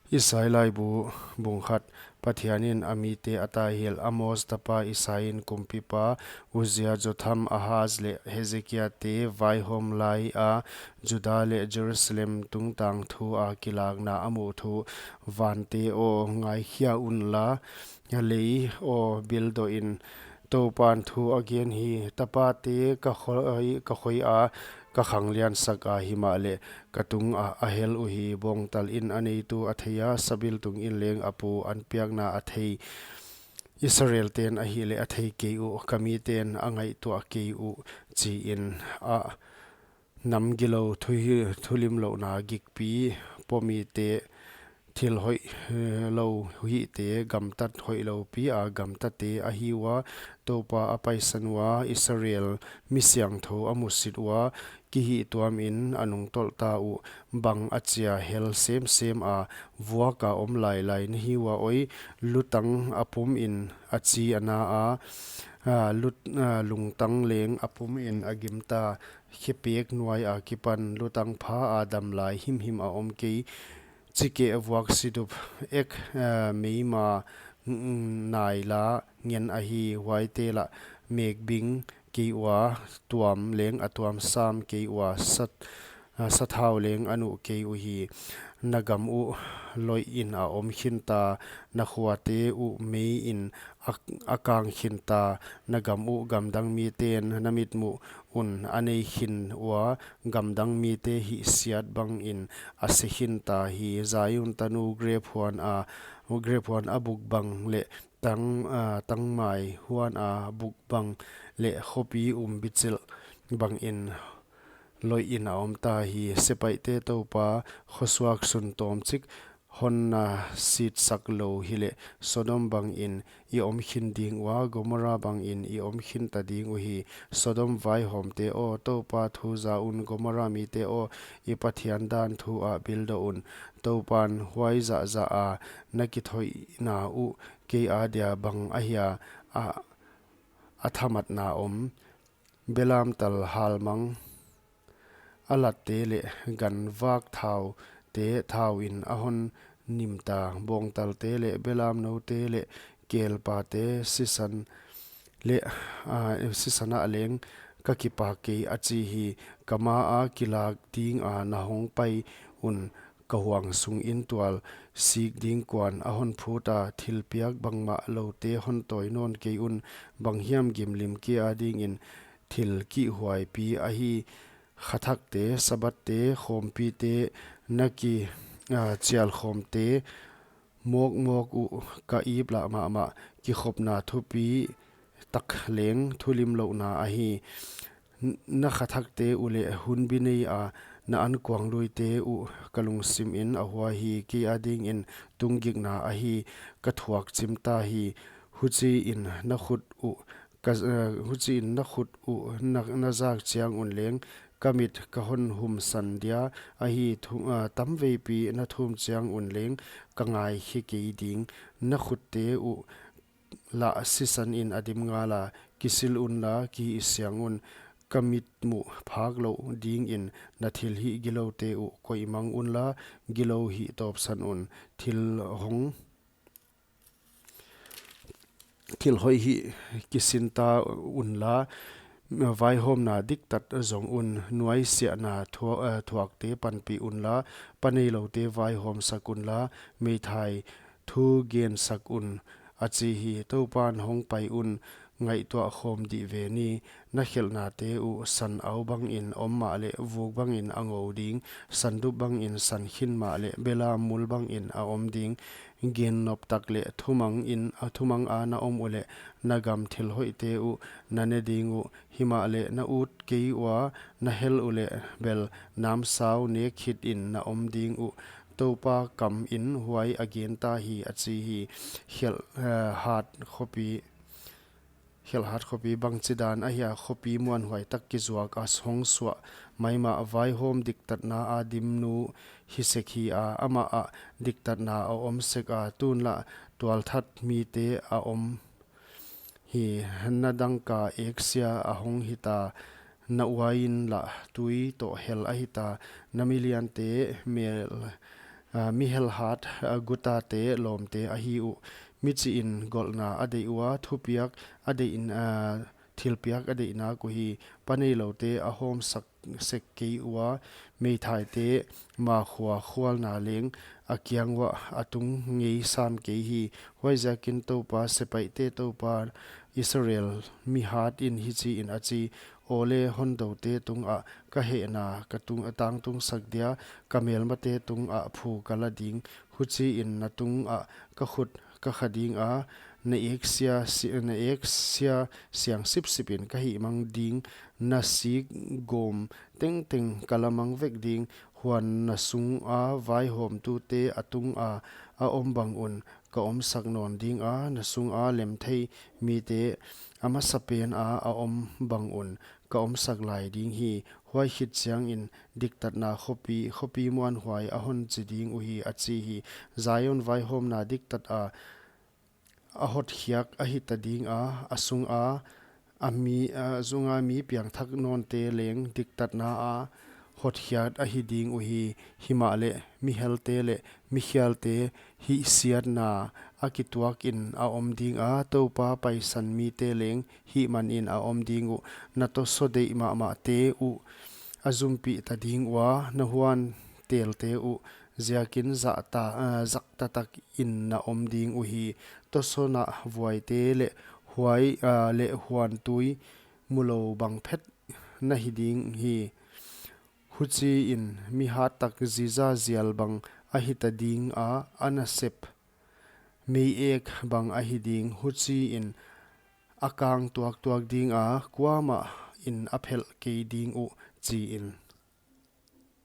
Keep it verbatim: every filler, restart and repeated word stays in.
Isai laibu bung khat. Pathianin a mite a taihilh. Amos tapa Isaiin kumpipa Uzia, Jotham, Ahaz leh Hezekia te vaihawm lai a Juda leh Jerusalem tungtang thu a kilakna a muh thu. Vante aw, ngaikhia unla, lei aw, bildoh in. Toupan thu a gen hi. Tapate ka khoi, ka khoi a, ka khangliansak a, himahleh ka tung a, a hel uhi. Bawngtal in a neitu a thei a, sabiltung in leng a pu an piakna a thei. Israel ten ahihleh a thei kei uh, ka miten a ngaihtuah kei uh, chi in a nam gilou thu hi, thulimlouhna gikpi, pawmite, thil hoih, eh, lou hihte, gamtat hoihlou pi a gamtate ahi ua, Toupa a paisan ua, Israel mi siangthou a musit ua, kihihtuam in a nungtolh ta uh, bang a chia hel semsem a, vuak a om lailai na hi ua oi, lutang a pum in a chi a na a, a, lut, a, lungtang leng a pum in a gimta, khepek nuai a kipan lutang pha a damlai himhim a om kei, chikeh vuak sidup ek, a, meima, mm, naila ngen ahi. Huaite lah mekbing kei ua, tuam leng a tuam sam kei ua, sat, a, sathau leng a nuh kei uhi. Na gam uh loih in a om khinta, na khuate uh mei in a, a kang khinta, na gam uh gamdang miten na mitmuh un a nei khin ua, gamdang mite hihsiat bang in a se khinta hi. Zion tanu grep huan a, grep huan a buk bang leh tang, a, tangmai huan a buk bang leh khopi um bichilh bang in loih in a om ta hi. Sepaihte Toupa, khosuak sun tawmchik hon na sitsak lou hileh Sodom bang in i om khin ding ua, Gomorrah bang in i om khinta ding uhi. Sodom vaihawmte aw, Toupa thu za un, Gomorrah mite aw, i Pathian dan thu a bildoh un. Toupan huai zahzah a na kithoihna uh kei a dia bang ahia a, a thamatna om. Belamtal halmang a latte leh ganvak thaute thau in a hon nimta, bawngtalte leh belamnoute leh kelpate sisan leh, a, sisan ah leng ka kipak kei, a chi hi. Ka ma a kilak ding a na hong pai un, ka huang sung in tual sik ding kuan a hon phut a, thilpiak bangmah loute hon tawi nawn kei un, bang hiam gimlim kei a ding in thil kihhuaipi ahi. Khathakte, Sabbathte, khawmpite, na ki, a, chialkhawmte, mawkmawk uh ka ip lah mahmah, kikhopna thupi tak leng thulimlouhna ahi. N-, na khathakte uh leh hunbi nei a na ankuangluite uh ka lungsim in a hua hi. Kei a ding in tunggikna ahi, ka thuak chim ta hi. Huchi in na khut uh ka, eh, huchi in na khut uh na, na zak chiang un leng ka mit ka hon humsan dia ahi. Thu, a, tamveipi na thum chiang un leng ka ngaikhe kei ding. Na khutte uh lah sisan in a dim ngal a, kisil unla, kihihsiang un. Ka mitmuh phak louh ding in na thilhih giloute uh koihmang unla, gilou hih tawpsan un. Thil hong, thil hoih hih kisin ta unla, vaihawmna diktat zong un. Nuaisiahna thua-, eh, thuakte panpih unla, pa neiloute vaihawmsak unla, meithai thu gensak un, a chi hi. Toupan hong pai un, ngaihtuah khawm dih ve ni. Na khelhnate uh san au bang in om mahleh vuk bang in a ngou ding, sandup bang in san khin mahleh belam mul bang in a om ding. Gennop tak leh thumang in, a, thumang a na om uleh na gam thil hoihte uh na ne ding uh. Himahleh na ut kei ua, na hel uleh bel namsau nek khit in na om ding uh. Toupa kam in huai a gen ta hi, a chi hi. Khelh, eh, hat khopi, khelh hat khopi bangchidan ahia, khopi muanhuai tak kizuak a hong suah maimah. Vaihawm diktatna a dimnu hi sek hi a, amah ah diktatna a om sek a, tun lah tualthat mite a om hi. Na dangka eksia a hong hita, na uain lah tui toh hel a hita, na miliante mel mi helhat gutate lawmte ahi uh. Michih in golhna a deih ua, thupiak a deih in, thilpiak a deihnak uhi. Pa neilote a hawmsak sek kei ua, meithaite makhua khualna leng a kiang uah a tung ngei sam kei hi. Huaiziakin Toupa sepaihte Toupa, Israel mihat in hichiin a chi: Awle, hondoute tungah ka hehna ka tung, tangtungsak dia, ka melmate tungah phu ka la ding. Huchiin na tungah ka khut ka kha dinga, na eksia, na eksia siang sipsipin ka hihmang ding. Na sikgawm tengteng ka la mang vek ding. Huan na sunga vaihawmtute a tunga a om bang un ka omsak nawn dinga, na sunga lemthei mite a masapena a om bang un ka omsak lai ding hi. Huai khit chiangin diktatna khopi, khopi muanhuai a hon chi ding uhi, a chi hi. Zion vaihawmna diktata a hotkhiak ahi ta dinga, a sunga a mi, a sunga mi piangthak nawnte leng diktatna a hotkhiak ahi ding uhi. Himahleh mihelte leh mikhialte hihsiatna a kituakin a om dinga, Toupa paisan mite leng hihmanin a om ding uh. Na tosaw deih mahmahte uh a zumpih ta ding ua, na huan telte uh ziakin zahta, zahtak takin na om ding uhi. Tosawna vuaite leh huai, leh huantui mulou bang phet na hi ding hi. Huchiin mi hattak ziza zial bang ahi ta dinga, a nasep mei ek bang ahi ding. Huchiin a kang tuaktuak dinga, kuamah in a phelh kei ding uh, chiin.